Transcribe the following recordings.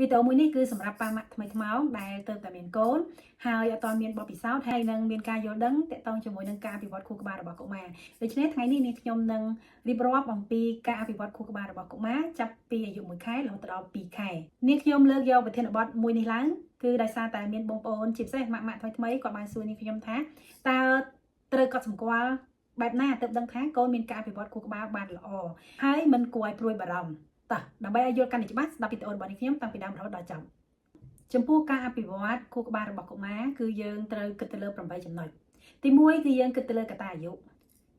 វីដេអូមួយនេះគឺសម្រាប់ប៉ាម៉ាក់ថ្មីថ្មោងដែលទើបតែមានកូនហើយអត់ទាន់មានបទពិសោធន៍ហើយនឹងមានការយល់ដឹងទាក់ទងជាមួយនឹងការអភិវឌ្ឍខួរក្បាលរបស់កុមារដូច្នេះថ្ងៃនេះនាងខ្ញុំនឹងរៀបរាប់អំពីការអភិវឌ្ឍខួរក្បាលរបស់កុមារចាប់ពីអាយុ1ខែរហូតដល់2ខែនាងខ្ញុំលើកយកប្រធានបទមួយនេះឡើងគឺដោយសារតែមានបងប្អូនជាពិសេសម៉ាក់ម៉ាក់ថ្មីថ្មីគាត់បានសួរនាងខ្ញុំថាតើត្រូវកត់សម្គាល់បែបណាទើបដឹងថាកូនមានការអភិវឌ្ឍខួរក្បាលបានល្អហើយមិនគួរឲ្យព្រួយបារម្ភតោះដើម្បីឲ្យយល់កាន់តែច្បាស់ស្ដាប់វីដេអូរបស់នេះខ្ញុំតាំងពីដើមរហូតដល់ចប់ចំពោះការអភិវឌ្ឍខួរក្បាលរបស់កុមារគឺយើងត្រូវគិតទៅលើ8ចំណុចទី1គឺយើងគិតទៅលើកត្តាអាយុ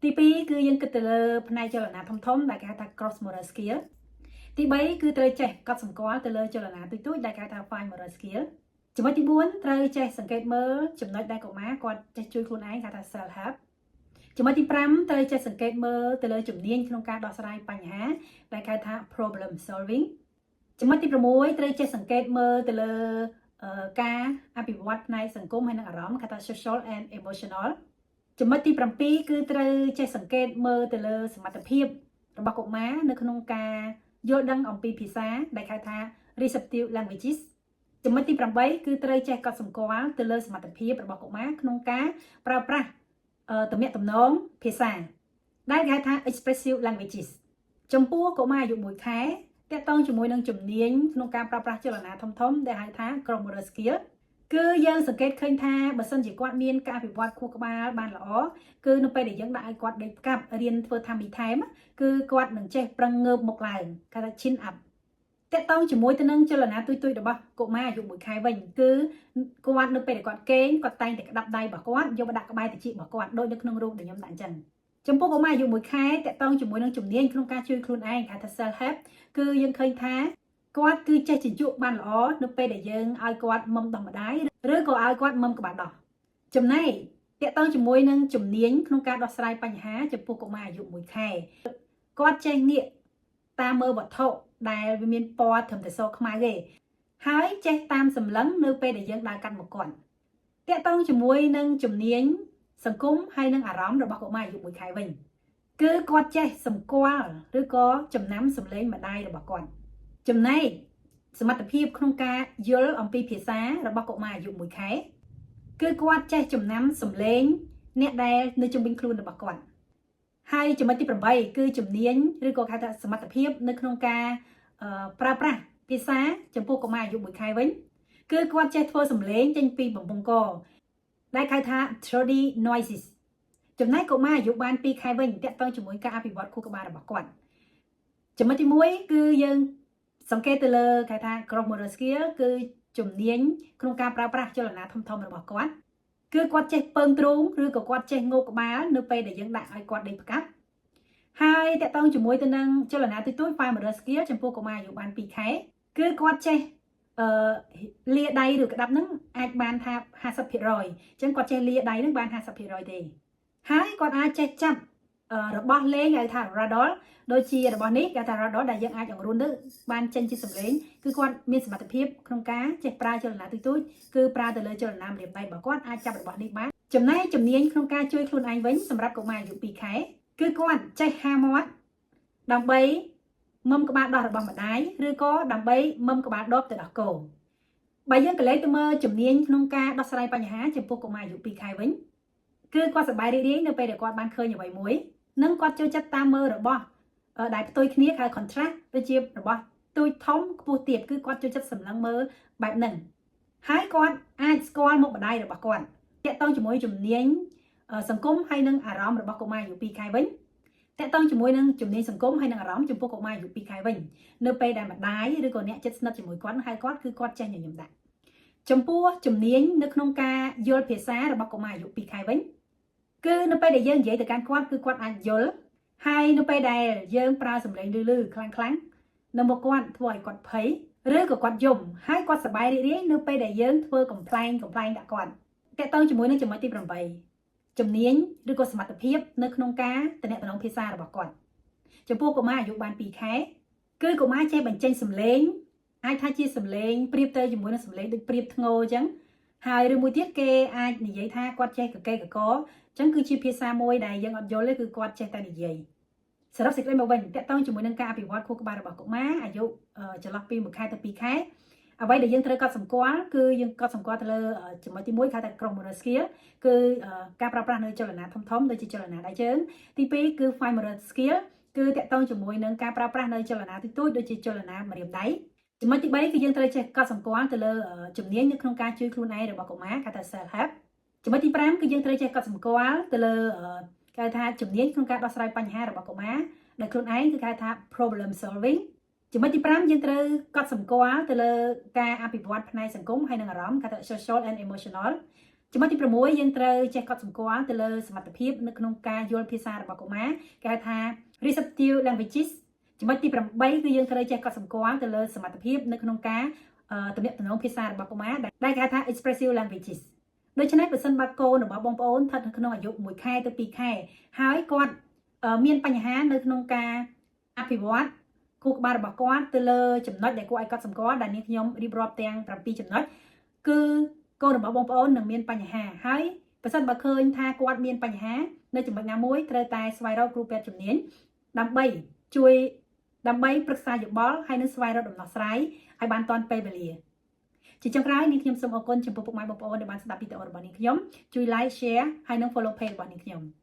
ទី2គឺយើងគិតទៅលើផ្នែកចលនាធំធំដែលគេហៅថា gross motor skill ទី3គឺត្រូវចេះកត់សម្គាល់ទៅលើចលនាតូចៗដែលគេហៅថា fine motor skill ចំណុចទី4ត្រូវចេះសង្កេតមើលចំណុចដែលកុមារគាត់ចេះជួយខ្លួនឯងគេហៅថា self help ចំណុចទី5ត្រូវចេះសង្កេតមើលទៅលើជំនាញក្នុងការដោះស្រាយបញ្ហាដែលគេហៅថា problem solving ចំណុចទី6ត្រូវចេះសង្កេតមើលទៅលើការអភិវឌ្ឍផ្នែកសង្គមហើយនិងអារម្មណ៍គេថា social and emotional ចំណុចទី7គឺត្រូវចេះសង្កេតមើលទៅលើសមត្ថភាពរបស់កុមារនៅក្នុងការយល់ដឹងអំពីភាសាដែលហៅថា receptive languages ចំណុចទី8គឺត្រូវចេះកត់សម្គាល់ទៅលើសមត្ថភាពរបស់កុមារក្នុងការប្រើប្រាស់ទំនាក់ទំនងភាសាដែលគេហៅថា expressive languages ចំពោះកុមារអាយុ1ខែទាក់ទងជាមួយនឹងជំនាញក្នុងការប្រើប្រាស់ចលនាធំៗដែលហៅថា gross motor skill គឺយើងសង្កេតឃើញថាបើសិនជាគាត់មានការអភិវឌ្ឍខួរក្បាលបានល្អគឺនៅពេលដែលយើងដាក់ឲ្យគាត់ដេកផ្កាប់រៀនធ្វើ tummy time គឺគាត់នឹងចេះប្រឹងងើបមុខឡើងគេថា chin up ទាក់ទងជាមួយទៅនឹងចលនាតូចៗរបស់កុមារអាយុ1ខែវិញគឺគាត់នៅពេលដែលគាត់គេងគាត់តែងតែក្តាប់ដៃរបស់គាត់យកមកដាក់ក្បែរត្រចៀករបស់គាត់ដូចនៅក្នុងរូបដែលខ្ញុំដាក់អញ្ចឹងចំពោះកុមារអាយុ1ខែទាក់ទងជាមួយនឹងជំនាញក្នុងការជួយខ្លួនឯងគេថា self help គឺយើងឃើញថាគាត់គឺចេះជញ្ជក់បានល្អនៅពេលដែលយើងឲ្យគាត់មុំដោះម្ដាយឬក៏ឲ្យគាត់មុំក្បាលដោះចំណែកទាក់ទងជាមួយនឹងជំនាញក្នុងការដោះស្រាយបញ្ហាចំពោះកុមារអាយុ1ខែគាត់ចេះងាកតាមមើលវត្ថុដែលវាមានពណ៌ត្រឹមតែសខ្មៅទេហើយចេះតាមសម្លឹងនៅពេលដែលយើងដើរកាត់មុខគាត់ទាក់ទងជាមួយនឹងជំនាញសង្គមហើយនឹងអារម្មណ៍របស់កុមារអាយុ1ខែវិញគឺគាត់ចេះសម្គាល់ឬក៏ចំណាំសម្លេងម្ដាយរបស់គាត់ចំណែកសមត្ថភាពក្នុងការយល់អំពីភាសារបស់កុមារអាយុ1ខែគឺគាត់ចេះចំណាំសម្លេងអ្នកដែលនៅជុំវិញខ្លួនរបស់គាត់ហើយចំណុចទី8គឺជំនាញឬក៏គេហៅថាសមត្ថភាពនៅក្នុងការប្រើប្រាស់ភាសាចំពោះកុមារអាយុ1ខែវិញគឺគាត់ចេះធ្វើសម្លេងចេញពីបំពង់កដែលហៅថា throaty noises ចំណែកកុមារអាយុបាន2ខែវិញទាក់ទងជាមួយការអភិវឌ្ឍខួរក្បាលរបស់គាត់ចំណុចទី1គឺយើងសង្កេតទៅលើគេថា gross motor skill គឺជំនាញក្នុងការប្រើប្រាស់ចលនាធំៗរបស់គាត់គឺគាត់ចេះពើងទ្រូងឬក៏គាត់ចេះងោកក្បាលនៅពេលដែលយើងដាក់ឲ្យគាត់ដេកផ្កាប់ហើយទាក់ទងជាមួយទៅនឹងចលនាតូចៗ fine motor skill ចំពោះកុមារអាយុបាន2ខែគឺគាត់ចេះអឺលាដៃឬក្តាប់ហ្នឹងអាចបានថា50%អញ្ចឹងគាត់ចេះលាដៃហ្នឹងបាន50%ទេហើយគាត់អាចចេះចាប់របស់លេងហៅថា rattle ដូចជារបស់នេះគេថា rattle ដែលយើងអាចអង្រួនទៅបានចេញជាសម្លេងគឺគាត់មានសមត្ថភាពក្នុងការចេះប្រើចលនាតូចៗគឺប្រើទៅលើចលនាម្រាមដៃរបស់គាត់អាចចាប់របស់នេះបានចំណែកជំនាញក្នុងការជួយខ្លួនឯងវិញសម្រាប់កុមារអាយុ2ខែគឺគាត់ចេះហាមាត់ដើម្បីមុំក្បាលដោះរបស់ម្ដាយឬក៏ដើម្បីមុំក្បាលដបទៅដោះគោបើយើងក្រឡេកទៅមើលជំនាញក្នុងការដោះស្រាយបញ្ហាចំពោះកុមារអាយុ2ខែវិញគឺគាត់សប្បាយរីករាយនៅពេលដែលគាត់បានឃើញអ្វីមួយនិងគាត់ចូលចិត្តតាមមើលរបស់ដែលផ្ទុយគ្នាហៅ contrast ដូចជារបស់តូចធំខ្ពស់ទាបគឺគាត់ចូលចិត្តសម្លឹងមើលបែបហ្នឹងហើយគាត់អាចស្គាល់មុខម្ដាយរបស់គាត់ទាក់ទងជាមួយជំនាញសង្គមហើយនិងអារម្មណ៍របស់កុមារអាយុ2ខែវិញទាក់ទងជាមួយនឹងជំនាញសង្គមហើយនិងអារម្មណ៍ចំពោះកុមារអាយុ2ខែវិញនៅពេលដែលម្ដាយឬក៏អ្នកជិតស្និទ្ធជាមួយគាត់ហៅគាត់គឺគាត់ចេះញញឹមដាក់ចំពោះជំនាញនៅក្នុងការយល់ភាសារបស់កុមារអាយុ2ខែវិញគឺនៅពេលដែលយើងនិយាយទៅកាន់គាត់គឺគាត់អាចយល់ហើយនៅពេលដែលយើងប្រើសម្លេងលឺៗខ្លាំងខ្លាំងនៅមុខគាត់ធ្វើឲ្យគាត់ភ័យឬក៏គាត់យំហើយគាត់សប្បាយរីករាយនៅពេលដែលយើងធ្វើកំប្លែងកំប្លែងដាក់គាត់ទាក់ទងជាមួយនឹងចំណុចទី8ជំនាញឬក៏សមត្ថភាពនៅក្នុងការតំណែងភាសារបស់គាត់ចំពោះកុមារអាយុបាន2ខែគឺកុមារចេះបញ្ចេញសម្លេងអាចថាជាសម្លេងប្រៀបទៅជាមួយនឹងសម្លេងដូចប្រៀបធ្ងោអញ្ចឹងហើយឬមួយទៀតគេអាចនិយាយថាគាត់ចេះកកេកកអញ្ចឹងគឺជាភាសាមួយដែលយើងអត់យល់ទេគឺគាត់ចេះតែនិយាយសរុបសេចក្តីមកវិញទាក់ទងជាមួយនឹងការអភិវឌ្ឍខួរក្បាលរបស់កុមារអាយុចន្លោះពី1ខែទៅ2ខែ អ្វីដែលយើងត្រូវកត់សម្គាល់គឺយើងកត់សម្គាល់ទៅលើចំណុចទី1គេហៅថា gross motor skill គឺការប្រើប្រាស់នៅចលនាធំៗដូចជាចលនាដៃជើងទី2គឺ fine motor skill គឺតាក់ទងជាមួយនឹងការប្រើប្រាស់នៅចលនាតូចៗដូចជាចលនាម្រាមដៃចំណុចទី3គឺយើងត្រូវចេះកត់សម្គាល់ទៅលើជំនាញនៅក្នុងការជួយខ្លួនឯងរបស់កុមារគេថា self help ចំណុចទី5គឺយើងត្រូវចេះកត់សម្គាល់ទៅលើគេថាជំនាញក្នុងការដោះស្រាយបញ្ហារបស់កុមារដោយខ្លួនឯងគឺគេថា problem solving ចំណុចទី5យើងត្រូវកត់សម្គាល់ទៅលើការអភិវឌ្ឍផ្នែកសង្គមហើយនិងអារម្មណ៍គេថា social and emotional ចំណុចទី6យើងត្រូវចេះកត់សម្គាល់ទៅលើសមត្ថភាពនៅក្នុងការយល់ភាសារបស់កុមារគេហៅថា receptive languages ចំណុចទី8គឺយើងត្រូវចេះកត់សម្គាល់ទៅលើសមត្ថភាពនៅក្នុងការទំនាក់ទំនងភាសារបស់កុមារដែលគេហៅថា expressive languages ដូច្នេះប្រសិនបើកូនរបស់បងប្អូនស្ថិតនៅក្នុងអាយុ1ខែទៅ2ខែហើយគាត់មានបញ្ហានៅក្នុងការអភិវឌ្ឍខួរក្បាលរបស់គាត់ទៅលើចំណុចដែលគួរឲ្យកត់សម្គាល់ដែលនាងខ្ញុំរៀបរាប់ទាំង7ចំណុចគឺកូនរបស់បងប្អូននឹងមានបញ្ហាហើយប្រសិនបើឃើញថាគាត់មានបញ្ហានៅចំណុចណាមួយត្រូវតែស្វែងរកគ្រូពេទ្យជំនាញដើម្បីជួយដើម្បីប្រឹក្សាយោបល់ហើយនឹងស្វែងរកដំណោះស្រាយឲ្យបានទាន់ពេលវេលាជាចុងក្រោយនាងខ្ញុំសូមអរគុណចំពោះពុកម៉ែបងប្អូនដែលបានស្ដាប់វីដេអូរបស់នាងខ្ញុំជួយ like, share ហើយនិង follow page របស់នាងខ្ញុំ។